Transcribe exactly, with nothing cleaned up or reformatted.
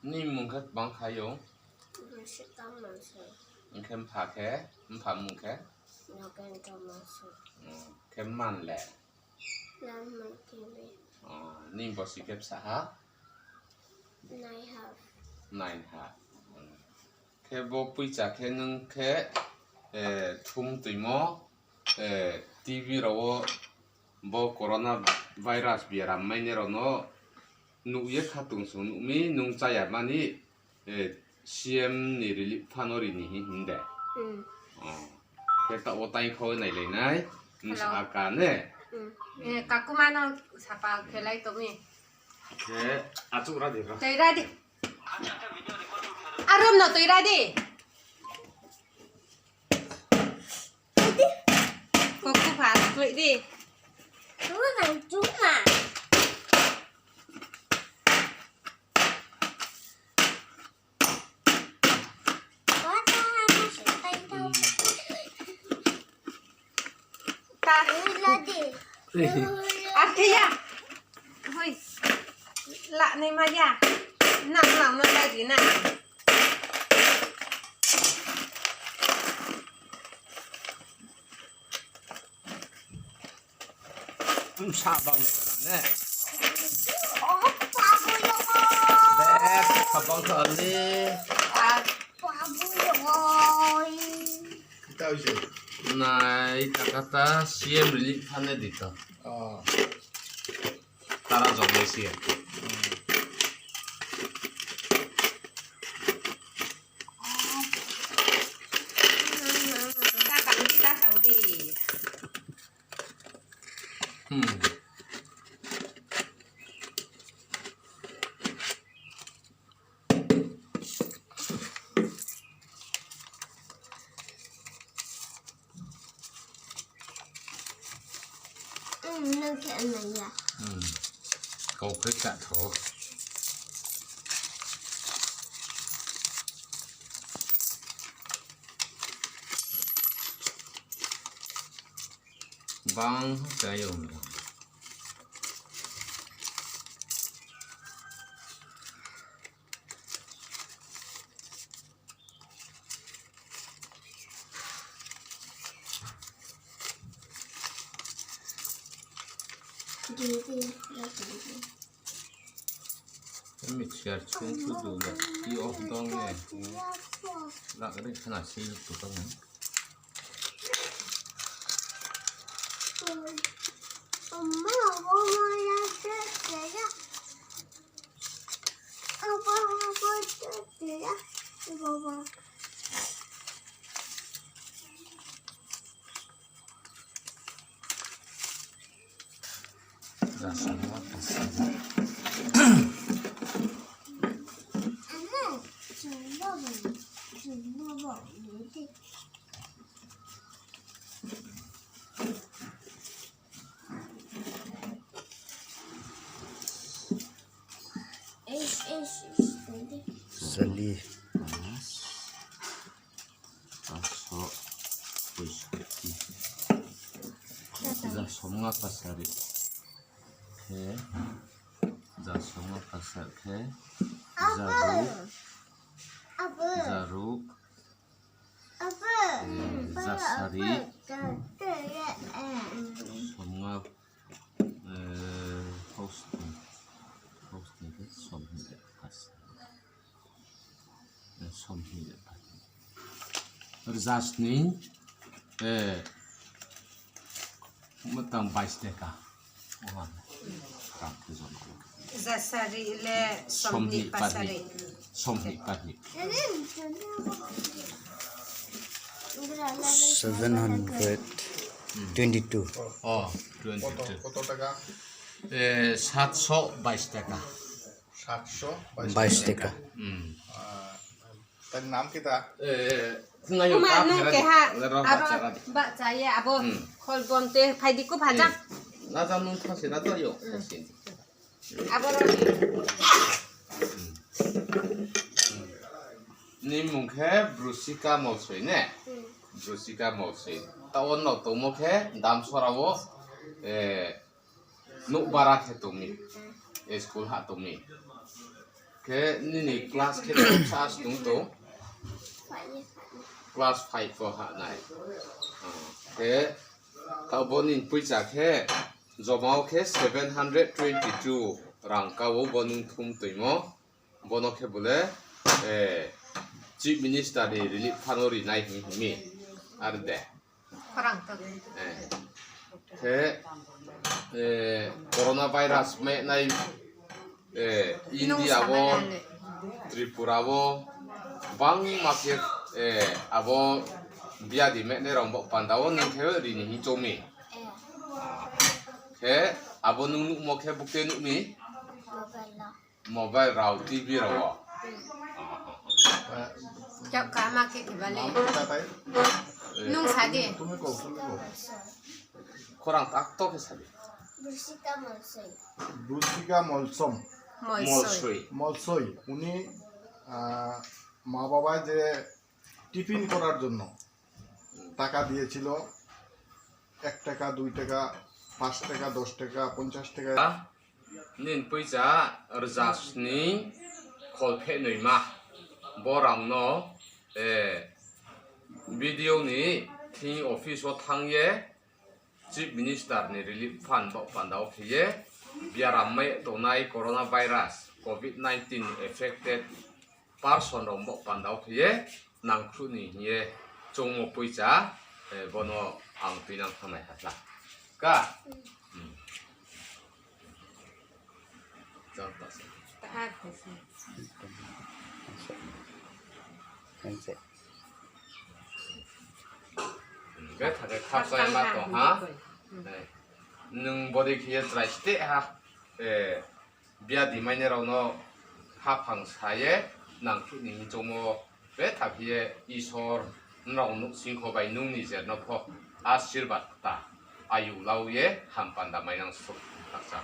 Ni mung khe bang khayo? Rosika Manso. Hwnkhe mpha khe, mpha mung khe? Nagendra Manso. Hmm, khe man le? Lalman T V. Oh, ni bosi khe bwsa ha? Naiha. Naiha. Hmm. Khe bo puisa khe nwng khe, eh, thum twimo, eh, T V rao bo corona virus biaram mainai rao no nukye khatung sung nukmi nwng chaya mani, eh, C M ni relief fund o rini hi hinde. Hmm. Oh. Khe ta o tai kho nai lai nai. Hello. Nsa ka ne? Hmm. Eh, kakuma no sapa khelai tomi. Khe achuk ra di ro. Tei ra di. Arom no tei ra di. Kok ku pha tui di. Tuang cuma. Ta. Artiya. Hoi. La nei ma ya. Nak nak nak lagi nak. Sa bang ne. Be, sa bang ka ali. Nai, ta kata C M relief fund di to. Oh. Tara jok lai si. Ta tang di, ta tang di. Hmm. Hmm. Kau krik tak tho. Bang kaya undang. Mixture chung tu du le, i of dong ne. Lak ri khana si tu dong ne. Sali. Paso poisati. Jaga somnga pasari. Khe. Jaga somnga pasar khe. Jaruk. Jaruk. Eh, jasari. Somnga, eh, hosting. Hosting khe somnga pasari. Somni rwjasni, eh, mwtang bais taka. Jasari le somni pasari. Somni parni. Seven hundred twenty-two. Oh, twenty-two. Eh, satso bais taka. Satso bais taka. Hmm. Ah, tani nam kita? Eh, khungayo. Kuma ta nung phera keha, le roh aro bacha ra di. Bacha ye abo. Hmm. Khol bonte phaidi ko bhajak. Eh, na jam nung thasi na to yo. Hmm. Thasi. Abo ro. Hmm. Ni mung khe Brusika Molsoi ne? Hmm. Brusika Molsoi. Ta o no tomo khe Damsora o, eh, Nuk bara khe tongmi, school ha tongmi. Khe nini class khe sa tong to? Class five o ha nai. Ah, khe ta bo nini puisa khe joma o khe seven hundred twenty two rang ka o bo nung thum twimo. Bono khe bole, eh, Chief Minister ni relief fund o rinai hini himi. Ar de. Khorang tok. Eh. Khe, eh, corona virus me nai, eh, India o, Tripura o, bangma khe, eh, abo biadi me nai rong bo panda o nung khe rini hing chomi. Khe abo nung nukmo khe bukte nukmi. Mobile rao, T V rao. Chak kama khe kibale. Nung sadi. Khorang tak to khe sadi. Brusika Molsoi. Brusika Molsom. Molsoi. Molsoi. উনি, আহ, মা বাবায় যে টিফিন করার জন্য টাকা দিয়েছিল, এক টাকা, দুই টাকা, পাঁচ টাকা, দশ টাকা, পঞ্চাশ টাকা। Nin puisa rwchasni kholpheh nwi ma. Borokno, eh, B D O ni thing office o thangye Chief Minister ni relief fund bo panda o phiye biaram mai tongnai coronavirus covid nineteen affected person rok bo panda o phiye nangkhru ni hiye chongmo puisa, eh, bono ang twi nang thanai ha ta. Ka? Hmm. Chal ta se. Be thade khap sai ma to ha. Eh, nwng bodi khiye chwrai ste ha. Eh, biadi mainai rokno haphang saye nangkhru ni hinchongmo be thaphiye Isor norok nuk singkho bai nungni jerno pho ashirbad ta ayu lauye hampanda mainang sok khaksa.